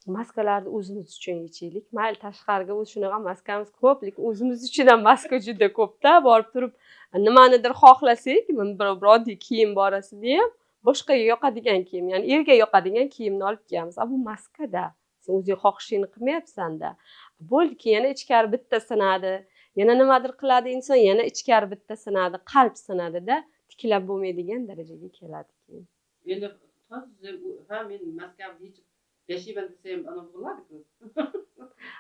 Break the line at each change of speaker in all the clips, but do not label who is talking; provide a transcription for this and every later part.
Maskalarni o'zimiz uchun yechaylik. Mayli, tashqariga o'zi shunaqa maskamiz ko'p, lekin o'zimiz uchun ham maska juda ko'pda. Borib turib nimanidir xohlasak, bir oddiy kiyim borasida ham boshqaga yoqadigan kiyim, ya'ni erga yoqadigan kiyimni olib kiyamiz. A bu maskada sen o'zing xohishingni qilmayapsanda. Bo'ldi, keyin yana ichkari bitta sinadi, yana nimadir qiladi inson, yana ichkari bitta sinadi, qalb sinadida, tiklab bo'lmaydigan darajaga keladi keyin.
Endi toza ha, men maskamni yechib yashayman desam, anavi bo'ladi-ku.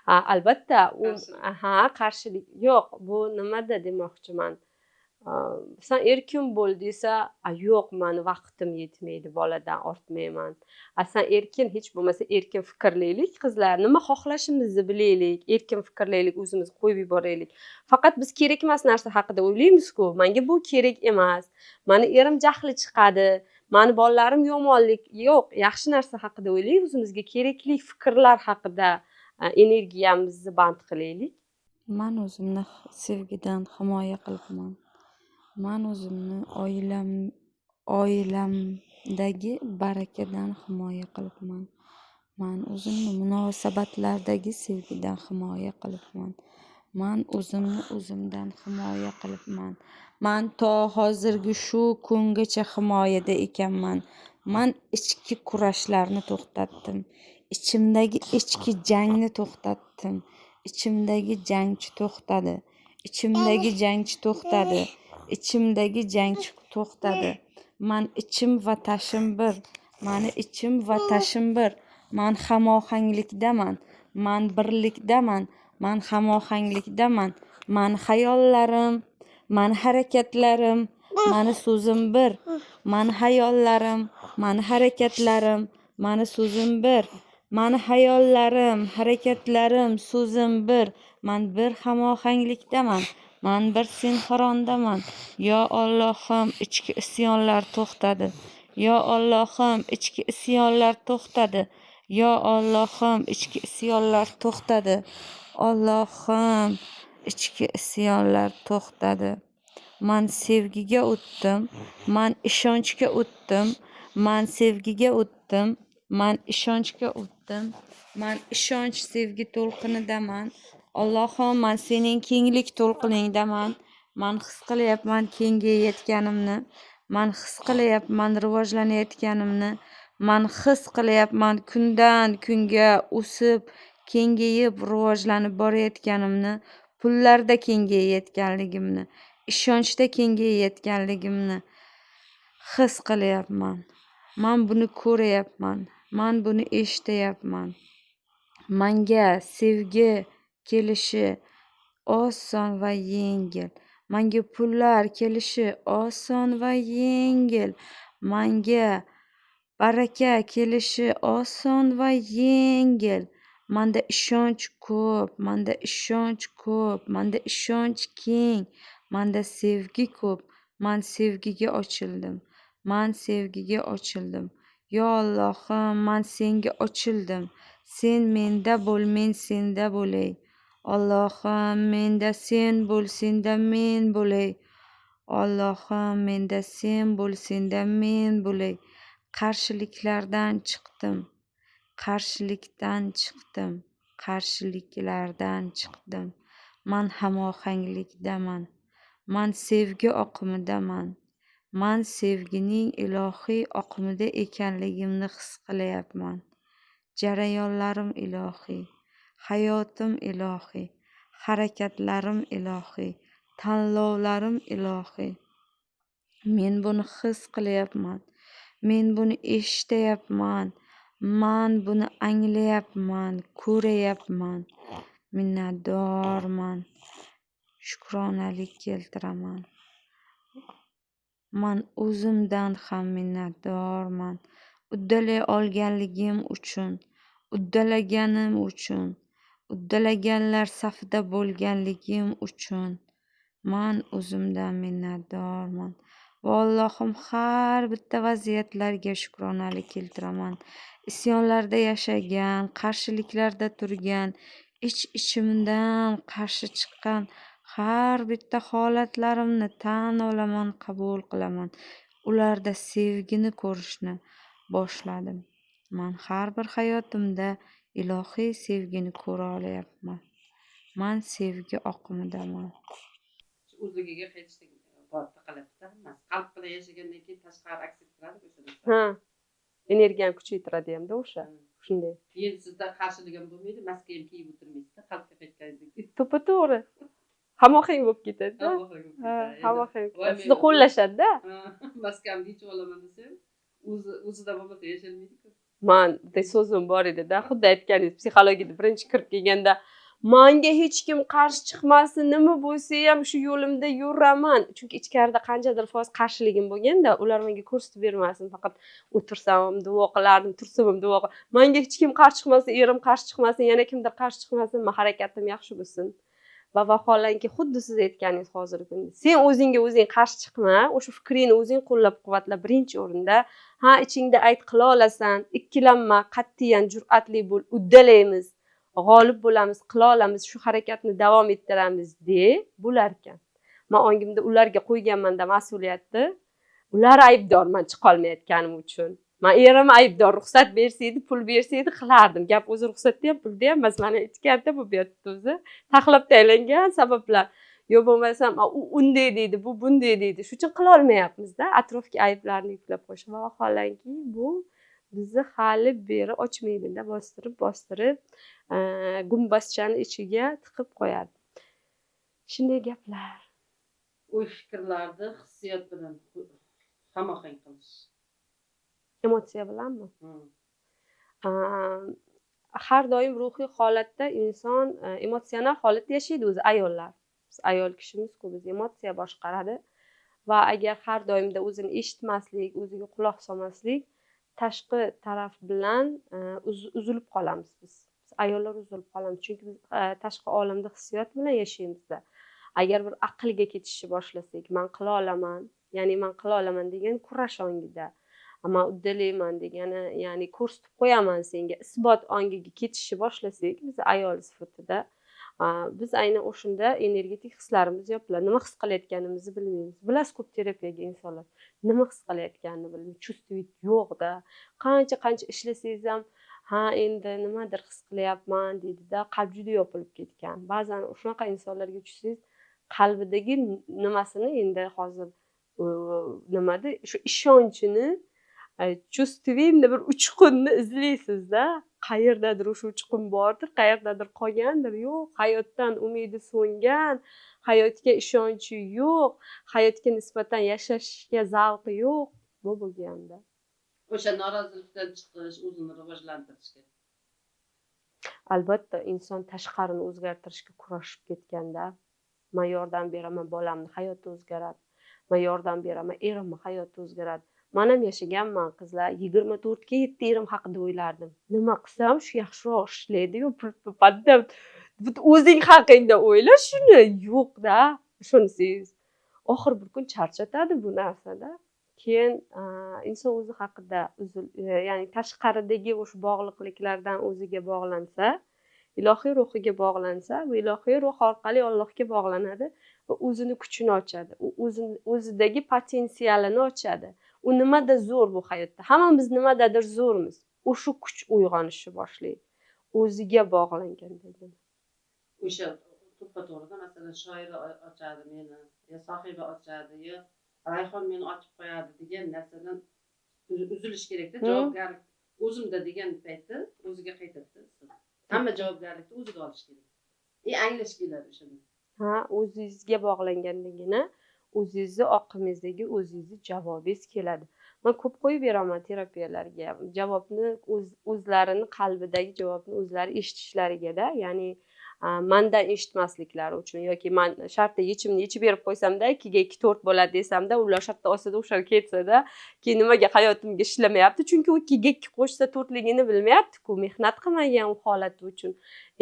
Ha, albatta u
Qarshilik.
Ha, qarshilik yo'q. Bu nimada demoqchiman, san erkin bo'l desa, a yo'q, mani vaqtim yetmaydi, boladan ortmayman. A san erkin, hech bo'lmasa erkin fikrlaylik, qizlar, nima xohlashimizni bilaylik, erkin fikrlaylik, o'zimizni qo'yib yuboraylik. Faqat biz kerak emas narsa haqida o'ylaymizku: manga bu kerak emas, mani erim jahli chiqadi, mani bolalarim yomonlik. Yo'q, yaxshi narsa haqida o'ylaylik, o'zimizga kerakli fikrlar haqida energiyamizni band qilaylik.
Man o'zimni sevgidan himoya qilibman. Man o'zimni oilamdagi barakadan himoya qilibman. Man o'zimni munosabatlardagi sevgidan himoya qilibman. Man o'zimni o'zimdan himoya qilibman. Man to hozirgi shu kungacha himoyada ekanman. Man ichki kurashlarni to'xtatdim. Ichimdagi ichki jangni to'xtatdim. Ichimdagi jangchi to'xtadi. Ichimdagi jangchi to'xtadi. Ichimdagi jangchi to'xtadi. Man ichim va tashim bir. Mani ichim va tashim bir. Man hamohanglikdaman. Man birlikdaman. Man hamohanglikdaman. Mani hayollarim, mani harakatlarim, mani so'zim bir. Mani hayollarim, mani harakatlarim, mani so'zim bir. Mani hayollarim, harakatlarim, so'zim bir. Man bir hamohanglikdaman. Man bir sinxrondaman. Yo Allohim, ichki isyonlar to'xtadi. Yo Allohim, ichki isyonlar to'xtadi. Yo Allohim, ichki isyonlar to'xtadi. Allohim, ichki isyonlar to'xtadi. Man sevgiga o'tdim. Man ishonchga o'tdim. Man sevgiga o'tdim. Man ishonchga o'tdim. Man ishonch, sevgi to'lqinidaman. Allohim, man sening kenglik to'lqiningdaman. Man his qilyapman kengayayotganimni. Man his qilyapman rivojlanayotganimni. Man his qilyapman kundan kunga o'sib, kengayib, rivojlanib borayotganimni, pullarda kengayayotganligimni, ishonchda kengayayotganligimni his qilyapman. Man buni ko'ryapman. Man buni eshityapman. Manga sevgi kelishi oson va yengil. Manga pullar kelishi oson va yengil. Manga baraka kelishi oson va yengil. Manda ishonch ko'p, manda ishonch ko'p, manda ishonch keng, manda sevgi ko'p. Man sevgiga ochildim. Man sevgiga ochildim. Yo Allohim, man senga ochildim. Sen menda bo'l, men senda bo'lay. Allohim, menda sen bo'l, senda men bo'lay. Allohim, menda sen bo'l, senda men bo'lay. Qarshiliklardan chiqdim. Qarshilikdan chiqdim. Qarshiliklardan chiqdim. Man hamohanglikdaman. Man sevgi oqimidaman. Man sevgining ilohiy oqimida ekanligimni his qilyapman. Jarayonlarim ilohiy, hayotim ilohiy, harakatlarim ilohiy, tanlovlarim ilohiy. Men buni his qilyapman. Men buni eshityapman. Man buni anglayapman, ko'rayapman. Minnatdorman. Shukronalik keltiraman. Man o'zimdan ham minnatdorman. Uddalay olganligim uchun, uddalaganim uchun, uddalaganlar safida bo'lganligim uchun man o'zimdan minnatdorman. Va Allohim, har bitta vaziyatlarga shukronalik keltiraman. Isyonlarda yashagan, qarshiliklarda turgan, ich-ichimdan qarshi chiqqan har bitta holatlarimni tan olaman, qabul qilaman. Ularda sevgini ko'rishni boshladim. Man har bir hayotimda Ilohiy sevgini ko'ra olayapman. Man sevgi oqimidaman.
O'zligiga qaytishlik taqaladida hammasi. Qalb bilan yashagandan keyin tashqari aks ettiradi o'sha narsa.
Ha, energiyani kuchaytiradi hamda o'sha. Shunday.
Keyin sizda qarshilik ham bo'lmaydi, maska ham kiyib o'tirmaysizda qalbga qaytganingizdan keyin.
To'ppa-to'g'ri. Hamohang bo'lib ketadi-da. Ha, hamohang. Sizni qo'llashadi-da.
Maskamni yechib olaman desa, o'zida bo'lmasa yashalmaydi-ku.
Man bitta so'zim bor edi-da, xuddi aytganingiz, psixologiyada birinchi kirib kelganda manga hech kim qarshi chiqmasin, nima bo'lsa ham shu yo'limda yuraman. Chunki ichkarida qanchadir foiz qarshiligim bo'lganda, ular menga ko'rsatib bermasin, faqat o'tirsam ham duo qilardim, tursam ham duo qilardim. Manga hech kim qarshi chiqmasin, erim qarshi chiqmasin, yana kimdir qarshi chiqmasin, men harakatim yaxshi bo'lsin. Va vaholanki xuddi siz aytganingiz hozirgi kunda, sen o'zingga o'zing qarshi chiqma, o'sha fikringni o'zing qo'llab-quvvatla birinchi o'rinda. Ha, ichingda ayt, qila olasan, ikkilanma, qat'iyan jur'atli bo'l, uddalaymiz, g'olib bo'lamiz, qila olamiz, shu harakatni davom ettiramiz de bo'lar ekan. Men ongimda ularga qo'yganmanda mas'uliyatni. Ular aybdor men chiqa olmayotganim uchun. Men erim aybdor, ruxsat bersa edi, pul bersa edi qilardim. Gap o'zi ruxsatda ham, pulda ham emas, mana ichkarida bo'lib yotibdi o'zi. Taxlab taylangan sabablar. Yo bo'lmasam, u unday deydi, bu bunday deydi. Shuning uchun qila olmayapmiz-da, atrofga ayblarni yuklab qo'yish. Va vaholanki bu bizni hali beri ochmaydida, bostirib, bostirib, gumbazchani ichiga tiqib qo'yadi. Shunday gaplar.
O'y fikrlarni hissiyot bilan hamohang qilish.
Emotsiya bilanmi? Har doim ruhiy holatda inson emotsional holatda yashaydi o'zi ayollar. Biz ayol kishimiz-ku, biz emotsiya boshqaradi va agar har doimda o'zini eshitmaslik, o'ziga quloq solmaslik, tashqi taraf bilan uzilib qolamiz biz. Biz ayollar uzilib qolamiz, chunki biz tashqi olamda hissiyot bilan yashaymizda. Agar bir aqlga ketishni boshlasak, men qila olaman, ya'ni men qila olaman degan kurash ongida, man uddalayman degani, ya'ni ko'rsatib qo'yaman senga, isbot ongiga ketishni boshlasak, biz ayol sifatida, biz aynan o'shanda energetik hislarimiz yopiladi. Nima his qilayotganimizni bilmaymiz. Bilasiz, ko'p terapiyaga insonlar nima his qilayotganini bilmaydi, чувствовать yo'qda. Qancha qancha ishlasangiz ham, ha endi nimadir his qilyapman deydida, qalb juda yopilib ketgan. Ba'zan shunaqa insonlarga tushsangiz, qalbidagi nimasini endi hozir nimada shu ishonchini, чувственный bir uchqunni izlaysizda, qayerdadir o'sha uchqun bordir, qayerdadir qolgandir. Yo'q, hayotdan umidi so'ngan, hayotga ishonchi yo'q, hayotga nisbatan yashashga zavqi yo'q. Bu bo'lganda
o'sha norozilikdan chiqish, o'zini rivojlantirishga.
Albatta, inson tashqarini o'zgartirishga kurashib ketganda, men yordam beraman, bolamni hayoti o'zgaradi, men yordam beraman, erimni hayoti o'zgaradi. Men ham yashaganman qizlar, 24 ga 7 erim haqida o'ylardim. Nima qilsam shu yaxshiroq ishlaydi-yu, pul topadi. O'zing haqingda o'yla shuni, yo'q-da, ishonsangiz. Oxir bir kun charchatadi bu narsada. Keyin inson o'zi haqida ya'ni tashqaridagi o'sha bog'liqliklardan o'ziga bog'lansa, ilohiy ruhiga bog'lansa, bu ilohiy ruh orqali Allohga bog'lanadi va o'zini kuchini ochadi. U o'zidagi potensialini ochadi. U nimada zo'r bu hayotda? Hammamiz nimadadir zo'rmiz. O'sha kuch uyg'onishni boshlaydi. O'ziga bog'langandagina.
O'sha to'ppa-to'g'rida, masalan, shoira ochadi meni, yo sohiba ochadi, yo Rayhon meni ochib qo'yadi degan narsadan uzilish kerakda. Javobgarlik o'zimda degan paytda o'ziga qaytadi. Hamma javobgarlikni o'ziga olish kerak. Anglash keladi o'shanda.
Ha, o'zingizga bog'langandagina o'zingizni oqimingizdagi o'zingizni javobingiz keladi. Men ko'p qo'yib beraman terapiyalarga. Javobni o'zlarini qalbidagi javobni o'zlari eshitishlariga-da, ya'ni mandan eshitmasliklari uchun yoki man shartta yechimni yechib berib qo'ysamda, 2ga 2 4 bo'ladi desamda, ular shartta ostida o'xshab ketsada, keyin nimaga hayotimga ishlamayapti? Chunki u 2ga 2 qo'shsa 4ligini bilmayapti-ku, mehnat qilmagan u holati uchun.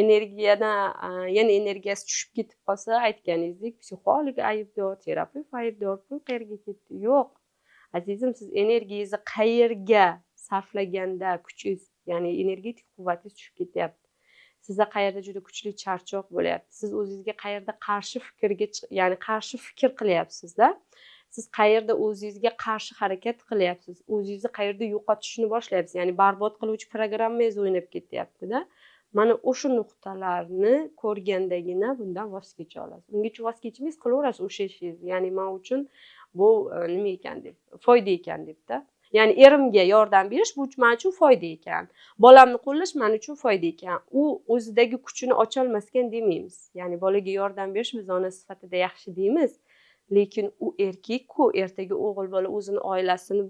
Energiyadan, yana energiyasi tushib ketib qolsa, aytganingizdek, psixolog aybdor, terapevt aybdor, pul qayerga ketdi? Yo'q. Azizim, siz energiyangizni qayerga sarflaganda kuchingiz, ya'ni energetik quvvatingiz tushib ketyapti. Sizda qayerda juda kuchli charchoq bo'lyapti. Siz o'zingizga qayerda qarshi fikrga ya'ni qarshi fikr qilyapsizda. Siz qayerda o'zingizga qarshi harakat qilyapsiz, o'zingizni qayerda yo'qotishni boshlayapsiz, ya'ni barbod qiluvchi programmangiz o'ynab ketyapti-da. Mana o'sha nuqtalarni ko'rgandagina bundan voz kecha olasiz. Ungacha voz kechmaysiz, qilaverasiz o'sha ishingizni. Ya'ni man uchun bu nima ekan deb, foyda ekan debda. Ya'ni erimga yordam berish bu man uchun foyda ekan, bolamni qo'llash man uchun foyda ekan. U o'zidagi kuchini ocholmaskan demaymiz. Ya'ni bolaga yordam berish biz ona sifatida yaxshi deymiz, lekin u erkakku, ertaga o'g'il bola o'zini oilasini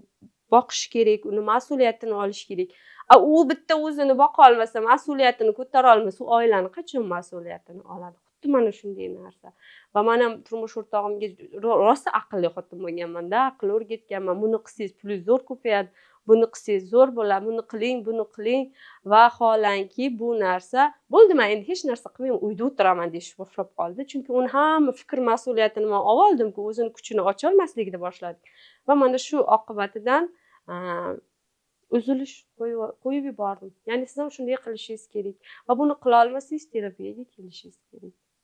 boqishi kerak, uni mas'uliyatini olishi kerak. A u bitta o'zini boqa olmasa, mas'uliyatini ko'tara olmasa, u oilani qachon mas'uliyatini oladi? Xuddi mana shunday narsa. Va man ham turmush o'rtog'imga rosa aqlli xotin bo'lganmanda, aql o'rgatganman: buni qilsangiz, pulingiz zo'r ko'payadi, buni qilsangiz, zo'r bo'ladi, buni qiling, buni qiling. Vaholanki bu narsa bo'ldi, man endi hech narsa qilmayman, uyda o'tiraman deyish boshlab qoldi. Chunki uni hamma fikr mas'uliyatini man olib oldimku, o'zini kuchini ocholmaslikni boshladi. Va mana shu oqibatidan uzilish qo'yib yubordim. Ya'ni siz ham shunday qilishingiz kerak va buni qila olmasangiz, terapiyaga kelishingiz kerak.